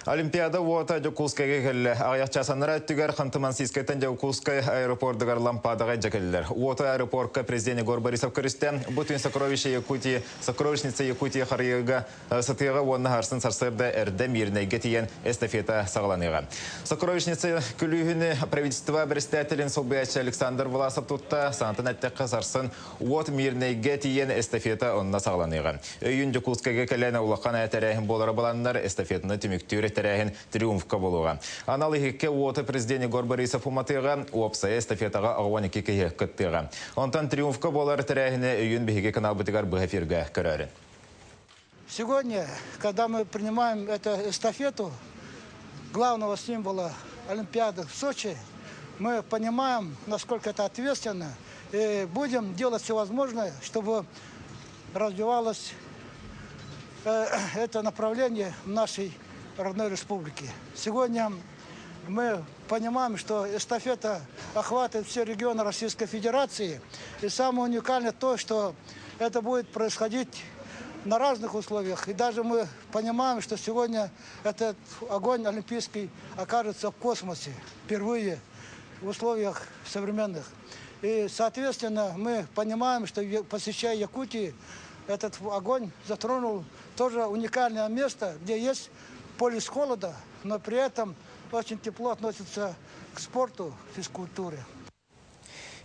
Олимпиада уота Дьокуускайга кэллэ. Аҕыйах чаас анараа өттүгэр Ханты-Мансийскайтан Дьокуускай аэропордугар лампадаҕа илдьэ кэллилэр. Уоту аэропорка президент Егор Борисов көрүстэ. Бу түүн Сокровище Якутии, Сокровищница Якутии харыйыга сытыаҕа уонна сарсын сарсыарда эрдэ Мирнэйгэ тиийэн эстафета саҕаланыаҕа. Сокровищница күлүүһүн правительство председателин солбуйааччы Александр Власов тутта. Саҥатан эттэххэ, сарсын Уот Мирнэйгэ тиийэн эстафета онно саҕаланыаҕа. Өйүүн Дьокуускайга кэлэн улахан тэрээһин буолара баланнар эстафетаны түмүктүүр тэрээһин Триумфка буолуоҕа. Анал иһиккэ уоту президент Егор Борисов уматыаҕа, уопсайа эстафетаҕа 12 киһи кыттыаҕа. Онтон Триумфка буолар тэрээһини өйүүн биһиги каналбытыгар быһа эфиргэ көрөөрүн. Сегодня, когда мы принимаем эту эстафету главного символа Олимпиады в Сочи, мы понимаем, насколько это ответственно, и будем делать все возможное, чтобы развивалось это направление в нашей родной республике. Сегодня мы понимаем, что эстафета охватывает все регионы Российской Федерации. И самое уникальное то, что это будет происходить на разных условиях. И даже мы понимаем, что сегодня этот огонь олимпийский окажется в космосе впервые в условиях современных. И, соответственно, мы понимаем, что, посещая Якутию, этот огонь затронул тоже уникальное место, где есть полюс холода, но при этом очень тепло относится к спорту, физкультуре.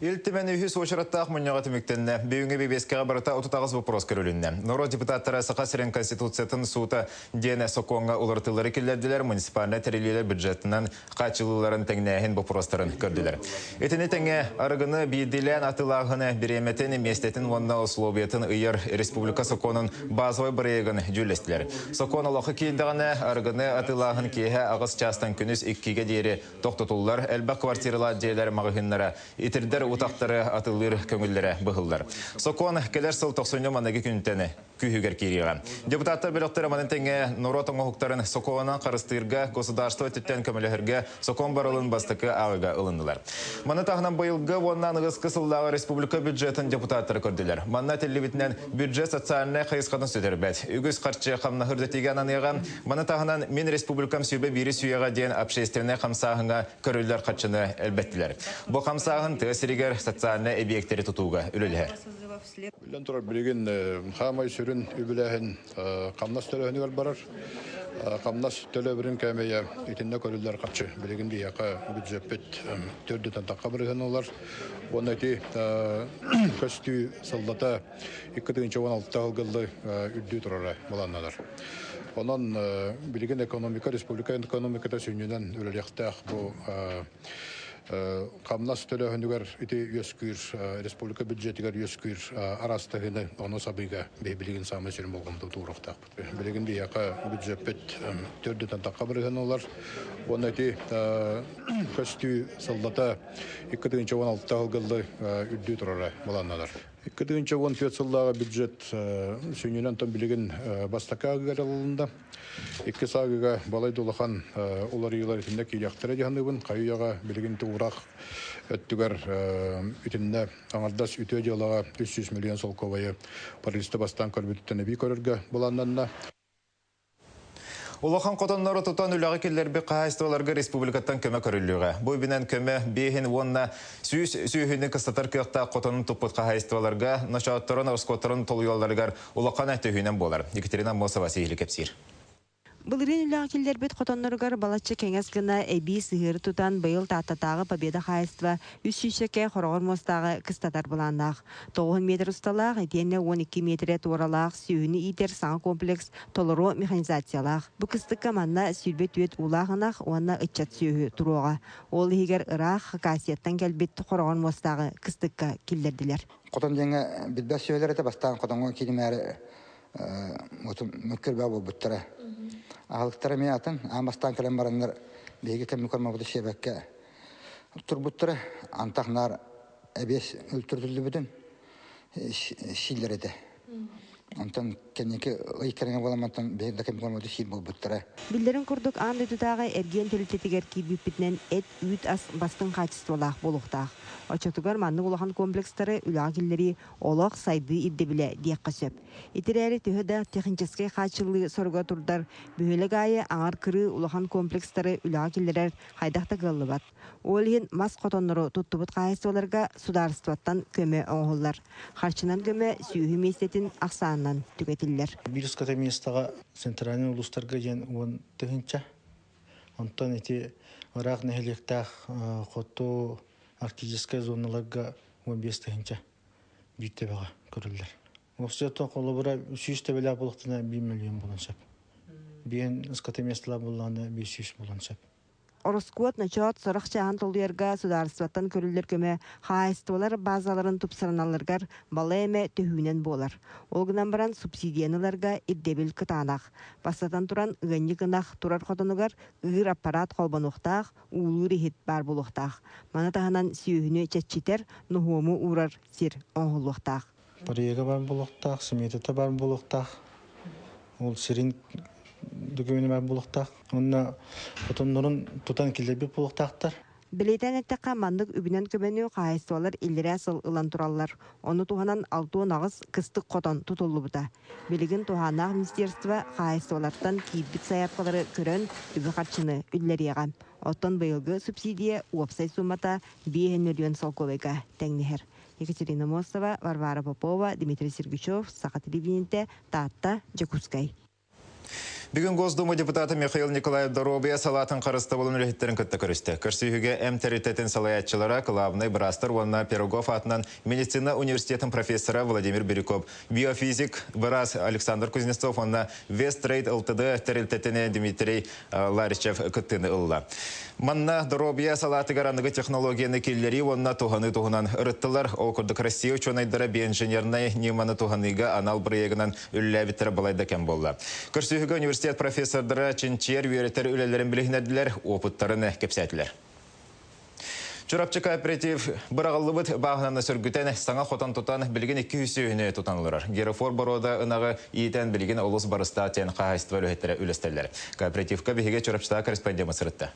Ил Түмэн үһүс уочараттаах мунньаҕа түмүктэннэ. Бүгүҥҥү бэбиэскэҕэ барыта 38 боппуруос көрүлүннэ. Норуот депутаттара Саха сирин Конституциятын суута диэн сокуоҥҥа уларытыылары киллэрдилэр, муниципальнай тэриллиилэр бюджетынан хааччылыыларын тэҥнээһин боппуруостарын көрдүлэр. Итини тэҥэ арыгыны биирдиилээн атыылааһыны бириэмэтин, миэстэтин уонна условиятын ыйар республика сокуонун базовай бырайыагын дьүүллэстилэр. Сокуон олоххо киирдэҕинэ, арыгыны атыылааһын киэһэ аҕыс чаастан күнүс иккигэ диэри тохтотуллар, элбэх квартиралаах дьиэлэр маҕаһыыннара итирдэр утахтары атылыыр көҥүллэрэ быһыллар. Сокуон кэлэр сыл тохсунньу маныгы күнтэн күүһүгэр киириэҕэ. Депутаттар бөлөхтөрө маны тэҥэ норуот оҥоһуктарын сокуонунан харыстыырга, государство өттүттэн көмөлөһөргө сокуон барылын бастакы ааҕыга ылыннылар. Маны таһынан быйылгы уонна аныгыскы сыллааҕы республика бюджетын депутаттара көрдүлэр. Манна этиллибитинэн бюджет социальнай хайысхатын сүтэрбэт. Үгүс харчы хамнаһы үрдэтиигэ ананыаҕа. Маны таһынан Мин республикам сүүрбэ биирис үйэҕэ диэн общественнай хамсааһыҥҥа көрүллэр харчыны элбэттилэр. Бу хамсааһын тыа сиригэр социальнай эбийиэктэри тутууга үлэлэһэр. Биллэн турар, билигин хаамай сүрүн үбүлээһин хамнас төлөөһүнүгэр барар. Хамнас төлөбүрүн кээмэйэ итиннэ көрүллэр харчы. Билигин биһиэхэ бюджеппит төрдүтэн тахха бырыһын ылар. Уонна ити көстүү сыллата 2016 сылгыллы үрдүү турара былааннанар. Онон билигин экономика, республика экономиката сүнньүнэн үлэлиэхтээх бу хамнас төлөөһүнүгэр ити үөскүүр республика бюджетигэр үөскүүр араастаһыыны ону сабыыга билигин саамай сүрүн болҕомто туруохтаахпыт. Билигин биһиэхэ бюджеппит төрдүтэн тахха бырыһын ылар. Уонна ити көстүү сыллата 2016 сылгыллы үрдүү турара былааннанар. 2014 сыллааҕы бюджет сүнньүнэн онтон билигин бастакы аагыга ылылынна. Иккис аагыга балай да улахан уларыйыылар итиннэ киириэхтэрэ дии саныыбын. Хайы-үйэҕэ билигин туурах өттүгэр итиннэ аҥардас үтүө дьыалаҕа 300 миллион солкуобайы правительство бастаан көрбүтүттэн эбии көрөргө былааннанна. Улахан хотоннору тутан үлэҕэ киллэрбит хаһаайыстыбаларга республикаттан көмө көрүллүөҕэ. Бу үбүнэн көмө биэһин уонна сүүс сүөһүнү кыстатар кыахтаах хотонун туппут хаһаайыстыбаларга ночоотторун, ороскуоттарын толуйалларыгар улахан төһүүнэн буолар. Екатерина Аммосова сиһили кэпсиир. Былырыын үлэҕэ киллэрбит хотонноругар балачча кэҥэс гына эбии сыһыары тутан быйыл Тааттатааҕы Победа хаһаайыстыба үс сүүсчэкэ хороҕор муостааҕы кыстатар былааннаах. Тоҕуһун метр усталаах итиэннэ 12 миэтэрэ туоралаах сүөһүнү иитэр саҥа комплекс толору механизациялаах. Бу кыстыкка манна 24 уулаах ынах уонна ыччат сүөһү туруоҕа. Ол иһигэр ыраах Хакасияттан кэлбит хороҕор муостааҕы кыстыкка киллэрдилэр. Хотон диэҥҥэ билбэт сүөһүлэр этэ бастаан хотоҥҥо кииримээри мөккүрбэ буолбуттара. Аһылыктара эмиэ атын, аан бастаан кэлэн бараннар биһиги кэмми көрмөбүтү сиэбэккэ турбуттара. Антах наар эбиэс өлтүртүллүбүтүн сииллэр этэ. Онтон Кэнники ый кэриҥэ буолан мантан биһиги да кэмҥэ сиир буолбуттара. Биллэрин курдук, аан дойдутааҕы эргиэн тэрилтэтигэр киирбиппитинэн эт, үүт ас бастыҥ хаачыстыбалаах буолуохтаах. Оччотугар маннык улахан комплекстары үлэҕэ киллэрии олох сайдыы ирдэбилэ диэххэ сөп. Ити эрээри төһө да техническэй хааччыллыы соруга турдар, бөһүөлэк аайы аҥар кырыы улахан комплекстары үлэҕэ киллэрэр хайдах да кыаллыбат. Ол иһин мас хотоннору туттубут хаһаайыстыбаларга судаарыстыбаттан көмө оҥоһуллар. Харчынан көмө сүөһү миэстэтин ахсаанынан түҥэтиллэр. Биир скотоместаҕа центральнай улуустарга диэн 10 000. Онтон ити ыраах нэһилиэктээх хоту арктическай зоналарга 15 000 биир төбөҕө көрүллэр. Уопсайа холобура 100 төбөлөөх буолуохтана 1 миллион буолуон сөп. Биэн скотоместалар буоллаҕына 500 буолуон сөп. Ороскуот ночоот сорох чааһын толуйарга судаарыстыбаттан көрүллэр көмө хаһаайыстыбалар базаларын тупсарыналларыгар балай эмэ төһүүнэн буолар. Ол гынан баран субсидияны ыларга ирдэбил кытаанах. Бастатан туран, ыанньык ынах турар хотонугар ыыр аппарат холбонуохтаах, уулуур иһит баар буолуохтаах. Маны таһынан сүөһүнү чэччитэр, ноһуому уурар сир оҥоһуллуохтаах. Проега бар буолуохтаах, сметата бар буолуохтаах. Ол сирин докумена бар буолуохтаах. Онно хотоннорун тутан киллэрбит буолуохтаахтар. Бэлиэтээн эттэххэ, маннык үбүнэн көмөнү хаһаайыстыбалар иллэрээ сыл ылан тураллар. Ону туһанан 68 кыстык хотон тутуллубута. Билигин туһааннаах министерство хаһаайыстыбалартан киирбит сайаапкалары көрөн үбү-харчыны үллэриэҕэ. Оттон быйылгы субсидия уопсай суумата 5 миллион солкуобайга тэҥнэһэр. Екатерина Мостова, Варвара Попова, Дмитрий Сергучев, Саха телевидениетэ, Таатта, Дьокуускай. Бүгүн Госдума депутата Михаил Николаев доруобуйа салаатын харыстабылын үлэһиттерин кытта көрүстэ. Көрсүһүүгэ эмп тэрилтэтин салайааччылара, кылаабынай быраастар уонна Пирогов аатынан медицина университетын профессора Владимир Бирюков, биофизик быраас Александр Кузнецов уонна Вестрейд ЛТД тэрилтэтин Дмитрий Ларичев кыттыыны ылла. Манна доруобуйа салаатыгар аныгы технологияны киллэрии уонна туһаныы туһунан ырыттылар. Ол курдук Россия учуонайдара биоинженернай ньыманы туһаныыга анал бырайыагынан үлэлээбиттэрэ балайда кэм буолла. Көрсүһүүгэ университет профессордара чинчийэр үөрэтэр үлэлэрин билиһиннэрдилэр, опыттарын кэпсээтилэр. Чурапчы кооператив быраҕыллыбыт бааһынаны сөргүтэн, саҥа хотон тутан, билигин 200 сүөһүнү тутан олорор. Герефорд боруода ынаҕы иитэн билигин олус барыстаах диэн хаһаайыстыба үлэһиттэрэ үлэстэллэр. Кооперативка биһиги Чурапчытааҕы корреспондеммыт сырытта.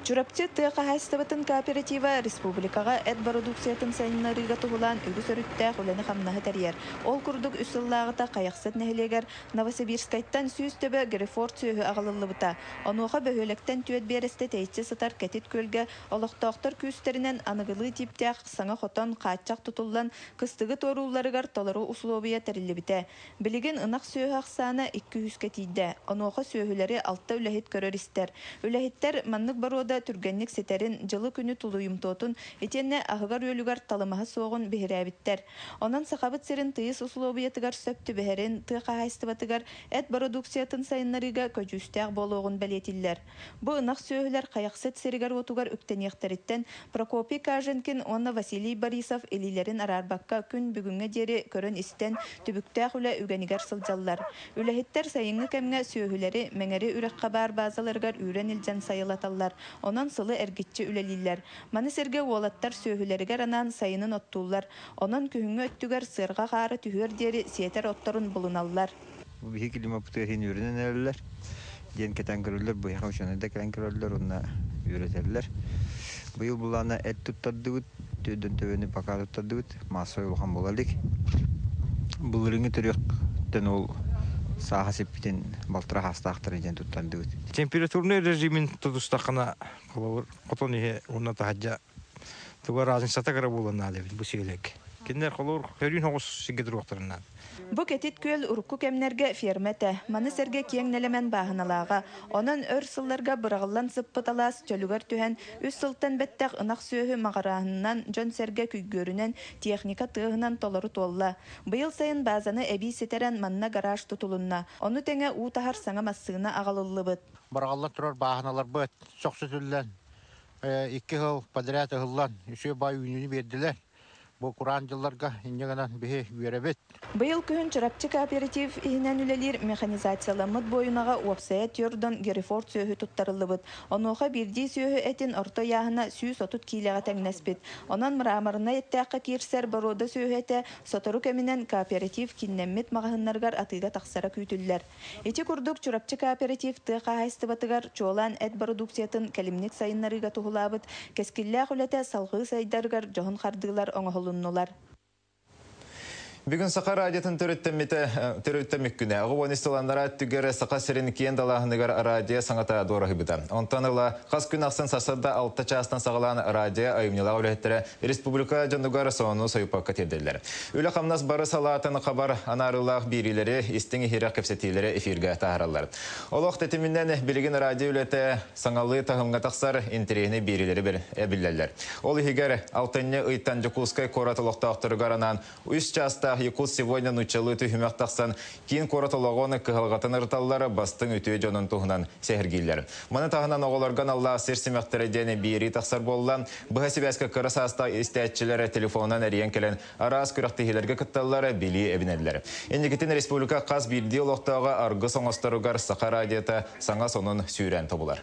Чурапчы тыа хаһаайыстыбатын кооператива республикаҕа эт бородууксуйатын сайыннарыыга туһулаан үгүс өрүттээх үлэни-хамнаһы тэрийэр. Ол курдук үс сыллааҕыта Хайахсыт нэһилиэгэр Новосибирскайтан 100 төбө Герефорд сүөһү аҕалыллыбыта. Онуоха бөһүөлэктэн түөрт биэрэстэ тэйиччи сытар Кэтит Күөлгэ олохтоохтор күүстэринэн аныгылыы тииптээх саҥа хотон хааччах тутуллан кыстыгы туоруулларыгар толору усулуобуйа тэриллибитэ. Билигин ынах сүөһү ахсаана 200-кэ тиийдэ. Онуоха сүөһүлэри алта үлэһит көрөр-истэр. Үлэһиттэр маннык боруода түргэнник ситэрин, дьылы-күнү тулуйумтуотун, итиэннэ аһыгар-үөлүгэр талымаһа суоҕун биһирээбиттэр. Онон Сахабыт сирин тыйыс усулуобуйатыгар сөп түбэһэрин, тыа хаһаайыстыбатыгар эт бородууксуйатын сайыннарыыга көдьүүстээх буолуоҕун бэлиэтииллэр. Бу ынах сүөһүлэр Хайахсыт сиригэр-уотугар үктэниэхтэриттэн Прокопий Каженкин уонна Василий Борисов илиилэрин араарбакка күн бүгүҥҥэ диэри көрөн-истэн, түбүктээх үлэ үгэнигэр сылдьаллар. Үлэһиттэр сайыҥҥы кэмҥэ сүөһүлэри Мэҥэри үрэххэ баар базаларыгар үүрэн илдьэн сайылаталлар, онон сылы эргиччи үлэлииллэр. Маны сэргэ уолаттар сүөһүлэригэр анаан сайынын оттууллар, онон күһүҥҥү өттүгэр сыарҕа хаара түһүөр диэри сиэтэр отторун булуналлар. Бу биһиги климаппытыгар иһин үөрэнэн эрэллэр диэн кэтээн көрөллөр, бу эһиэхэ учуонайдар кэлэн көрөллөр уонна үөрэтэллэр. Быйыл былаана эт туттардыбыт, төрдөн төбөнү пока туттардыбыт, массовай улахан буола илик. Былырыыҥҥы төрүөхтэн ол сааһа сиппитин балтара хаастаахтара диэн туттардыбыт. Температурный режимин тутустаххына, холобур, хотон иһэ уонна таһырдьа туга разницата кыра буолан наада эбит бу сиэлэк. Кинилэр холобур көрүүн соҕус сиргэ туруохтарын наада. Бу Кэтит Күөл урукку кэмнэргэ ферма этэ. Маны сэргэ киэҥ нэлэмэн бааһыналааҕа. Онон өр сылларга быраҕыллан сыппыт алаас чөлүгэр түһэн, үс сылтан бэттэх ынах сүөһү маҕарааһынынан, дьон-сэргэ күйгүөрүнэн, техника тыаһынан толору туолла. Быйыл сайын базаны эбии ситэрэн манна гараж тутулунна. Ону тэҥэ уу таһар саҥа массыына аҕалыллыбыт. Быраҕыллан турар бааһыналарбыт сөхсүтүллэн, икки сыл подряд ыһыллан, үчүгэй баай үүнүүнү биэрдилэр. Бу кураан дьылларга инньэ гынан биһи үөрэбит. Быйыл күһүн Чурапчы кооператив иһинэн үлэлиир механизацияламмыт буойунаҕа уопсайа түөрт Герефорд сүөһү туттарыллыбыт. Онуоха биирдии сүөһү этин орто ыйааһына 130 киилэҕэ тэҥнэспит. Онон мраморнай эттээххэ киирсэр боруода сүөһү этэ сотору кэминэн кооператив кииннэммит маҕаһыыннарыгар атыыга тахсара күүтүллэр. Ити курдук Чурапчы кооператив тыа хаһаайыстыбатыгар чуолаан эт бородууксуйатын кэлимник сайыннарыыга туһулаабыт кэскиллээх үлэтэ салҕыы сайдарыгар дьоһун хардыылар оҥоһулуннулар. Бүгүн Саха радиотын төрүттэммит күнэ. Оҕо сыланнара түгэр Саха сирин киэн далааһыныгар радио саҥата дуораһыйбыта. Онтон ыла хас күн ахсын сарсыарда 6 чаастан саҕалаан радио айымньылаах үлэһиттэрэ республика дьонугар сонуну сойуппакка тиэрдэллэр. Үлэ-хамнас бары салаатын хабар анаарыылаах биэриилэри, истиҥ иһирэх кэпсэтиилэри эфиргэ таһаараллар. Олох тэтиминэн билигин радио үлэтэ саҥалыы таһымҥа тахсар, интэриэһинэй биэриилэри эбиллэллэр. Ол иһигэр алтынньы ыйтан Дьокуускай куорат олохтоохторугар анаан 3 чаастаах Якут сегодня нууччалыы түһүмэх тахсан, киин куорат олоҕун кыһалҕатын ырыталлар, бастыҥ үтүө дьонун туһунан сэһэргииллэр. Маны таһынан оҕолорго аналлаах Сир симэхтэрэ диэн биэрии тахсар буолла. Быһа сибээскэ кыра саастаах истээччилэр телефонунан эрийэн кэлэн араас күрэхтэһиилэргэ кытталлар, билии эбинэллэр. Инникитин республика хас биирдии олохтооҕо аргыс оҥосторугар Саха радиота саҥа сонун сүүрээн тобулар.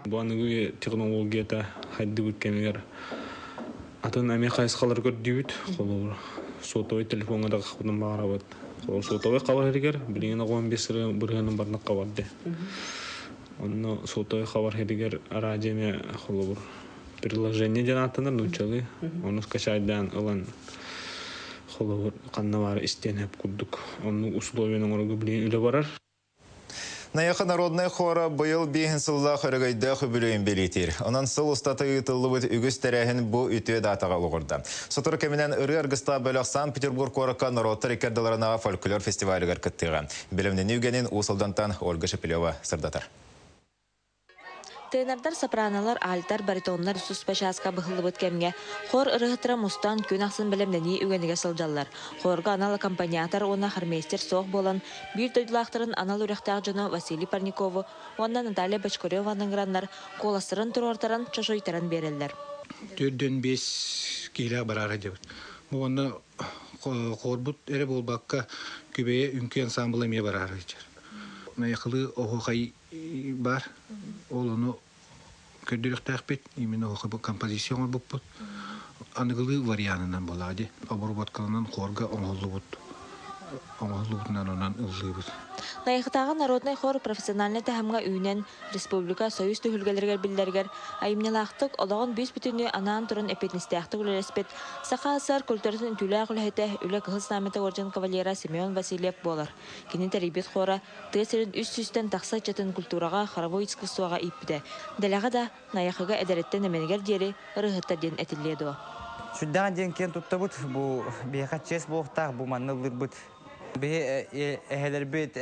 Бу аныгы технологията хайдыбыт кэмигэр атын эмиэ хайысхалары көрдүүбүт. Холобур, сотовый телефоҥҥа да хапытын баҕарабыт. Холобур, сотовый хабар иһигэр билигин 15 бырыһыанын барна хабарды. Онно сотовый хабар иһигэр радио эмиэ холобур приложение диэн ааттанар нууччалыы. Ону скачайдаан ылан холобур ханна баар истиэн сөп курдук. Оннук условияны оҥорорго билигин үлэ барар. Найахы народнай хора быйыл биэһин сыллаах өрөгөйдөөх үбүлүөйүн бэлиэтиир. Онон сыл устата ыытыллыбыт үгүс тэрээһин бу үтүө даатаҕа олоҕурда. Сотору кэминэн ырыа аргыстаах бөлөх Санкт-Петербург куоракка норуоттар икки ардыларынааҕы фольклор фестивалыгар кыттыаҕа. Бэлэмнэнии үгэнин Уус Алдантан Ольга Шепелева сырдатар. Тенордар, сопранолар, альтар, баритоннар туспа чааска быһыллыбыт кэмҥэ хор ырыһыттара мустан күн ахсын бэлэмнэнии үгэнигэр сылдьаллар. Хорга анал аккомпаниатор уонна хормейстер суох буолан, биир дойдулаахтарын анал үрэхтээх дьоно Василий Парникову уонна Наталья Бочкареваны ыҥыраннар, куоластарын туруортаран, чочуйтаран биэрэллэр. 45 киилээх бараара дьабыт. Бу уонна хорбут эрэ буолбакка, Күбэйэ үҥкүү ансаамбыла эмиэ бараара дьар. Найахылыы оһуохай баар. Ол ону көрдөрүөхтээхпит. Именно оһуохай композиция оҥорбуппут. Аныгылыы варианынан буоллаҕа дии. Обработкаланан хорга оҥоһуллубут оҥоһуллубутунан онон ыллыыбыт. Найахытааҕы народнай хор профессиональнай таһымҥа үүнэн, республика Союз түһүлгэлэригэр биллэригэр айымньылаахтык олоҕун бүүс-бүтүннүү анаан туран эппиэтинэстээхтик үлэлэспит Саха АССР культуратын үтүөлээх үлэһитэ, Үлэ Кыһыл Знамята орден кавалера Семен Васильев буолар. Кини тэрийбит хора тыа сирин 300-тэн тахса ыччатын культураҕа, хоровой искусствоҕа ииппитэ. Дэлэҕэ да, Найахыга эдэриттэн эмэнигэр диэри ырыаһыттар диэн этиллиэ дуо? Сүрдээх диэн киэн туттабыт. Бу биһиэхэ чиэс буолуохтаах, бу манна ыллыырбыт. Биһи эһэлэрбит,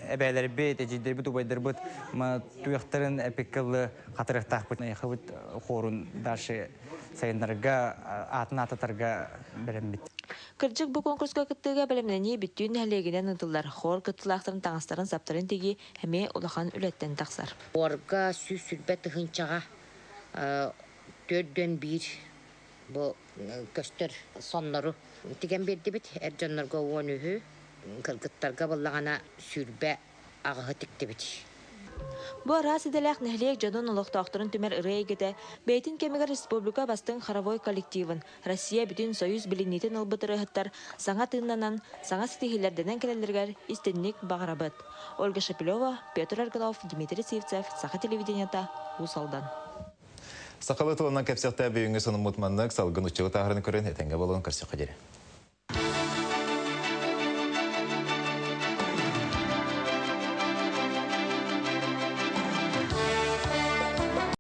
эбээлэрбит, эдьиийдэрбит, убайдарбыт туйахтарын эпиккэ ыллы хатырыахтаахпыт. Найахыбыт хорун дальше сайыннарга, аатын аататарга бэлэммит. Кырдьык, бу конкурска кыттыыга бэлэмнэнии бүттүүн нэһилиэгинэн ыытыллар. Хор кыттыылаахтарын таҥастарын-саптарын тигии эмиэ улахан үлэттэн тахсар. Хорга 120 тыһыынчаҕа 41 бу көстөр соннору тигэн биэрдибит. Эр дьоннорго 13-ү, кыргыттарга буоллаҕына 28-ы тиктибит. Бу араас идэлээх нэһилиэк дьонун олохтоохторун түмэр ырыа эйгэтэ бэйэтин кэмигэр республика бастыҥ хоровой коллективын, Россия бүтүн Союз билиниитин ылбыт ырыаһыттар саҥа тыыннанан, саҥа ситиһиилэрдэнэн кэлэллэригэр истинник баҕарабыт. Ольга Шепелева, Петр Аргунов, Дмитрий Сивцев, Саха телевидениета, Уус Алдан. Сахалыы тылынан кэпсэхтэ бүгүҥҥү сонуммут маннык салгын уччугу тааһырын көрөн этэҥҥэ буолун көрсүөххэ диэри.